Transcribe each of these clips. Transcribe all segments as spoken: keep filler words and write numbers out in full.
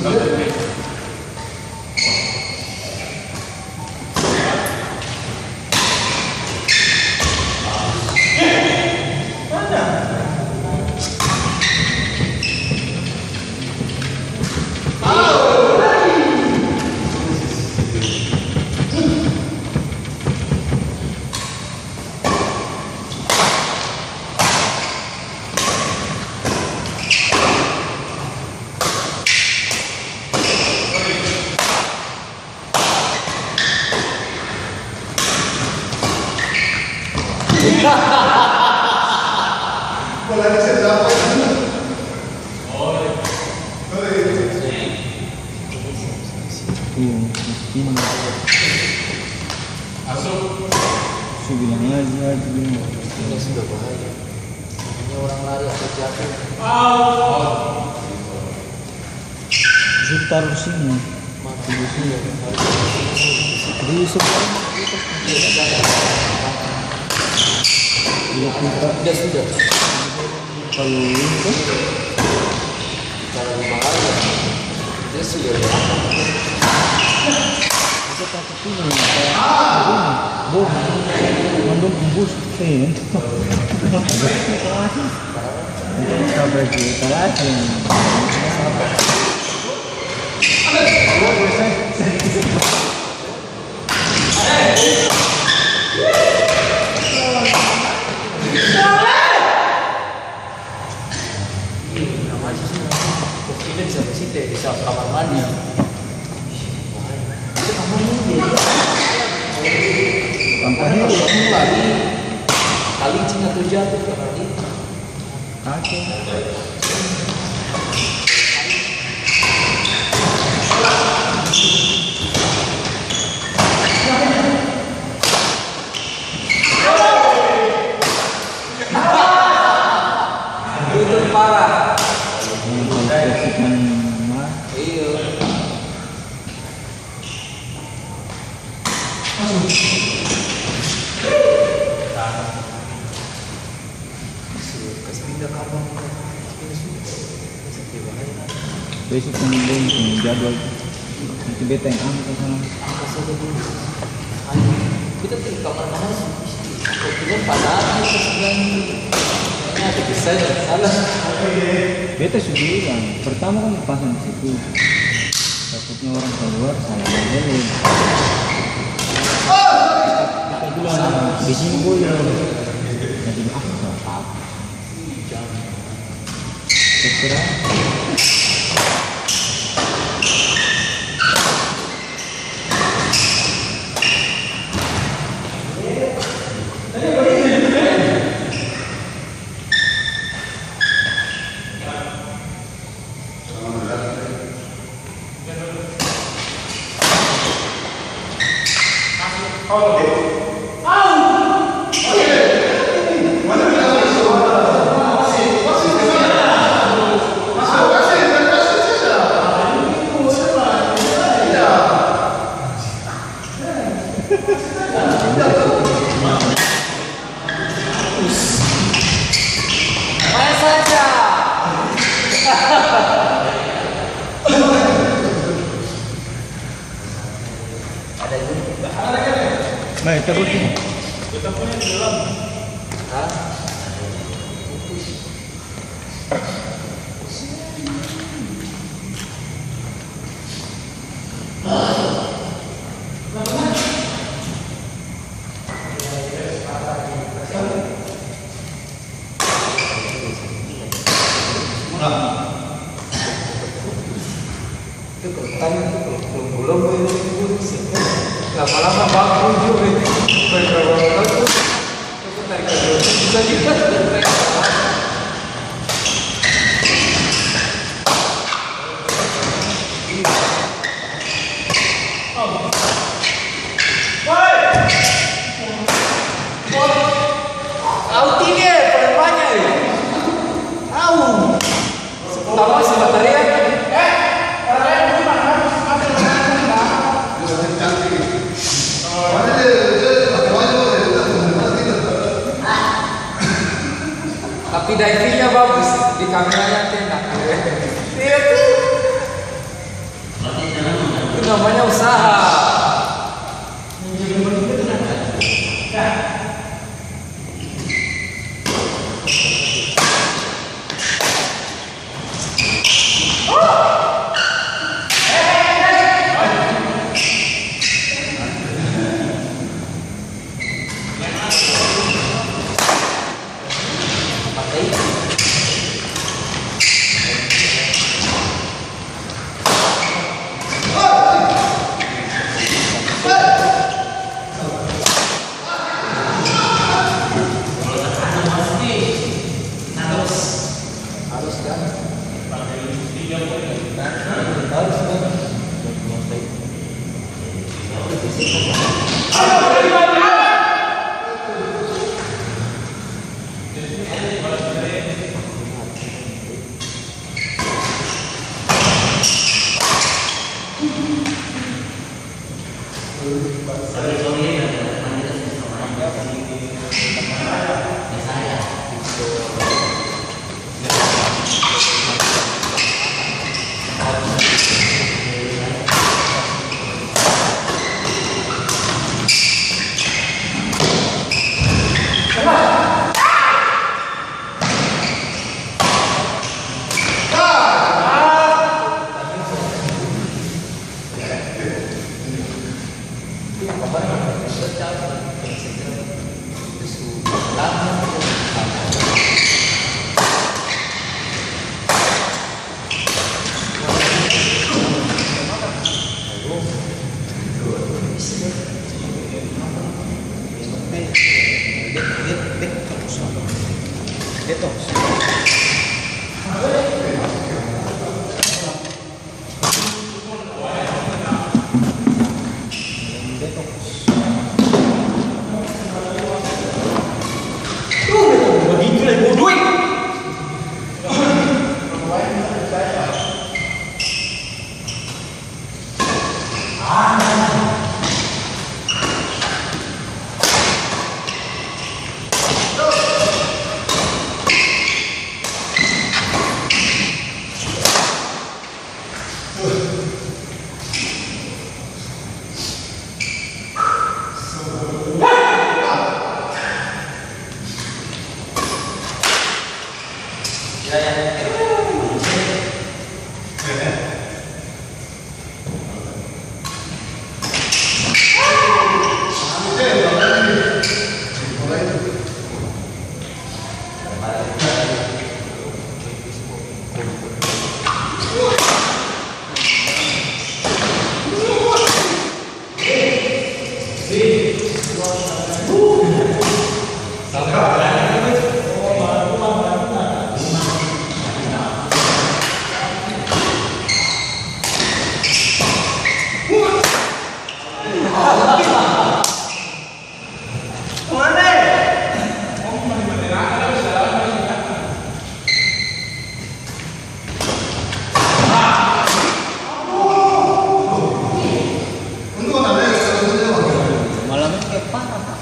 Iya, masih pindah. Su bilang aja, aja bilang. Ini sudah bahaya. Ini orang lari atau jatuh. Su taruh sini. Mati di sini. Di sebelah. Iya, kita. Dia sudah. Kalau ini kan? Kalau di Malaysia, dia sudah. Itu takut ini, kayak bom. Bom. Mandung bus. Eh, itu. Itu sampai ke etalase. Ih, namanya sih, kok tidak bisa bersih teh, bisa kamar mandi. Itu kamar mandi, ya? Tampaknya kalau kamu lagi, kalicin atau jatuh, kamar mandi. Oke. Itu parah. Iya. Kasi pinda kapang, kasi pinda sudah. Kasi pinda bahaya. Besok tunggu dong, tunggu jadwal. Nanti beta yang angkat sana. Angkat saja dulu. Ayo, kita tinggal kamar-kamar sih. Waktunya padahal kita sedang ini ada desain yang salah. Beta su bilang, pertama kan pasang di situ. Takutnya orang keluar, salah lele. Kita bilang, "Di sini boleh." Jadi, ah, nggak apa-apa. Terserah. Main saja. Mai, kita pun sini. Hah? Itu kalau tanya itu kalau belum, belum, itu lama-lama baku juga. Baik, kalau baku, itu tarik lagi. Bisa juga. Au tinggi, paling banyak, eh. Au. Tambah si bateria. Malam ini kayak parah, Pak.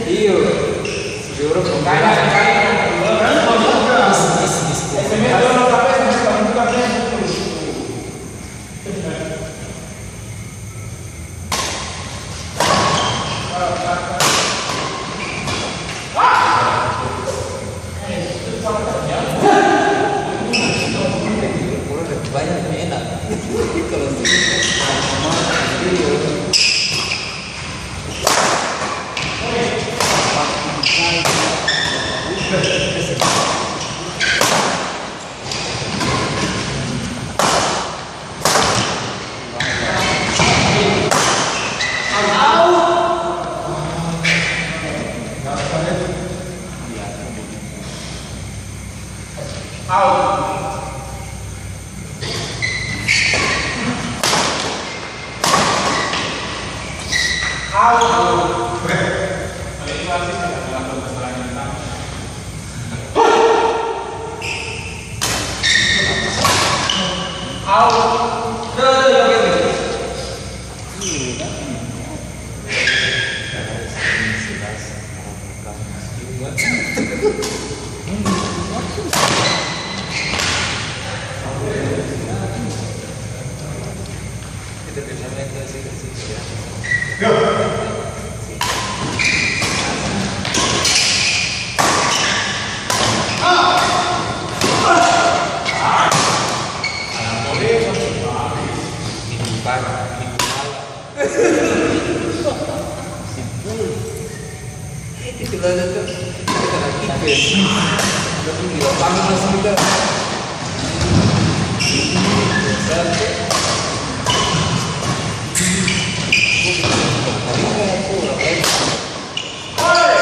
Iyo. Out. Oke. Balik lagi, kita akan lakukan kesalahan yang sama. Out. Udah, udah, udah, oke, oke. Itu lada tu, kita kena kick ya. Kita pung di lapangan masih kita. Biasa tu. Tadi kan aku orang lain. Hah?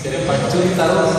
Sering pancuri tarus.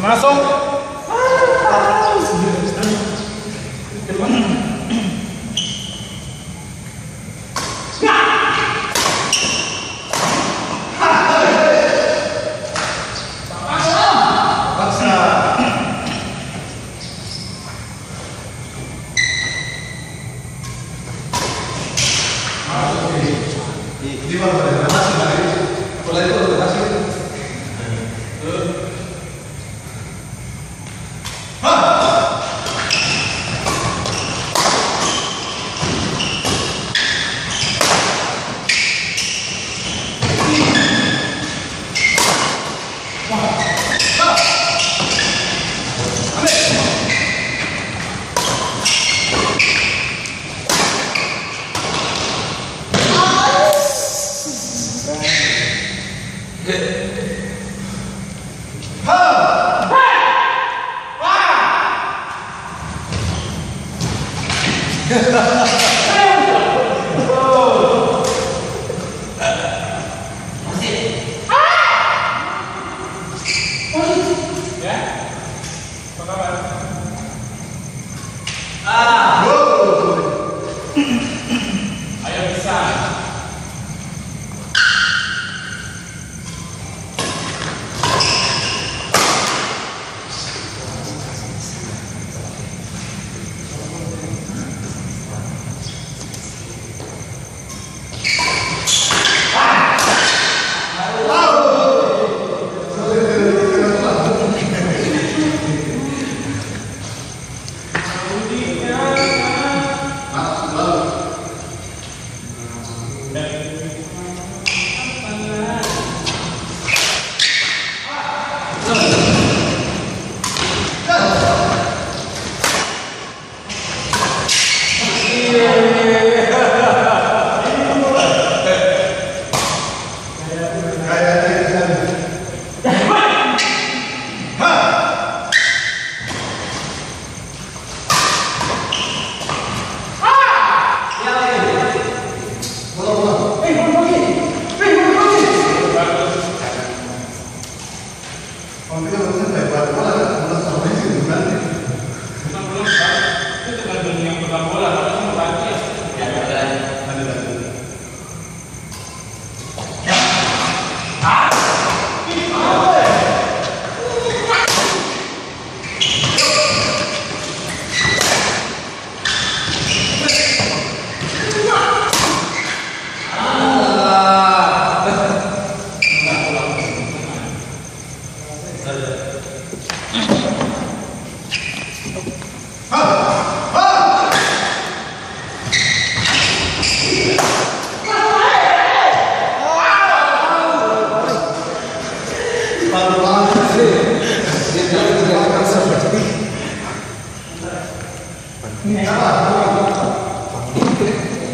Masuk.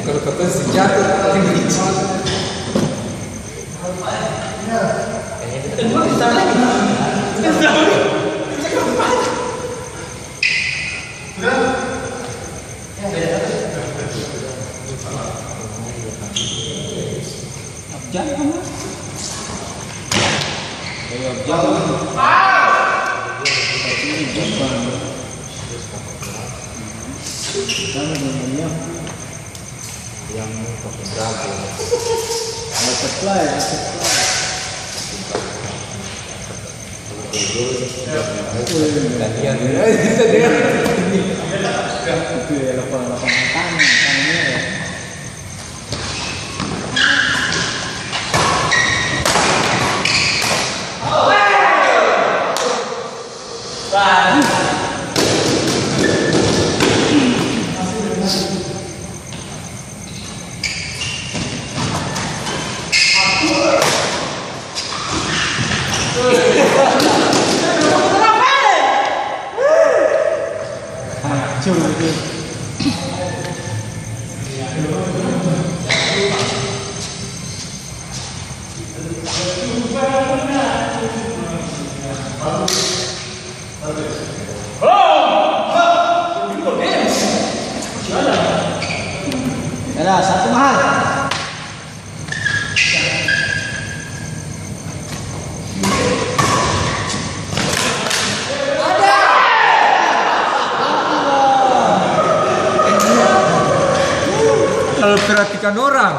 Kalau kata senjata, Yang pakai jago. Ada supply, ada supply. Tadian, ya, tadian. Itu ya, lapang, lapang tangan, tangan merah. Kan orang.